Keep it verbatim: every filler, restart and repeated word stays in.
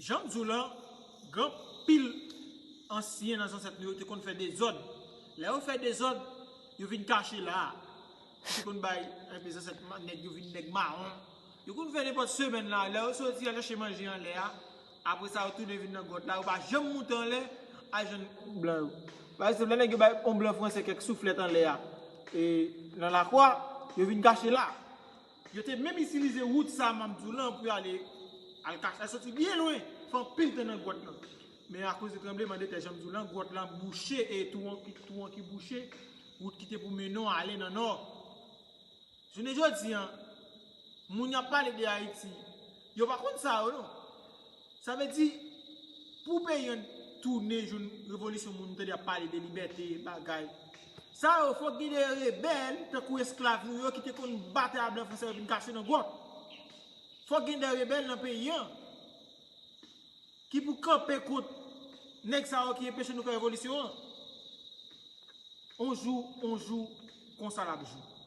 Jan m di w lan, gen anpil ansyen nan zansèt nou yo te konn fè dezòd. Lè yo fè dezòd, yo vin kache la. Yo te konn bay enpe zansèt nèg yo vin nèg mawon. Yo konn fè nenpòt semèn la. Lè yo soti al chèche manje anlè a, apre sa yo tounen vin nan gwòt la. Yo pa janm moute anlè al jwenn blan yo. Pa egzanp, lè nèg yo bay yon blan franse kèk souflèt anlè a, e nan lakwa, yo vin kache la. Yo te menm itilize wout sa m ap di w lan pou y ale al kache, al soti byen lwen, fè anpil tan nan gwòt lan. Men akoz de tranblemanntè, jan m di w lan, gwòt lan bouche e twou an ki, twou an ki bouche, wout ki te pou mennen w ale nan nò. Jounen jodi an, moun y ap pale de Ayiti, yo pa konn sa yo non. Sa vle di, pou peyi an tounen jwenn revolisyon, moun tande ap pale de libète, bagay. Sa yo, fòk gen de rebèl, tankou esklav nou yo ki te konn batay a blan franse yo vin kache nan gwòt. Fòk gen de rebèl nan peyi an ki pou kanpe kont nèg sa yo ki enpeche nou fè revolisyon an. On jou, on jou, konsa l ap jou.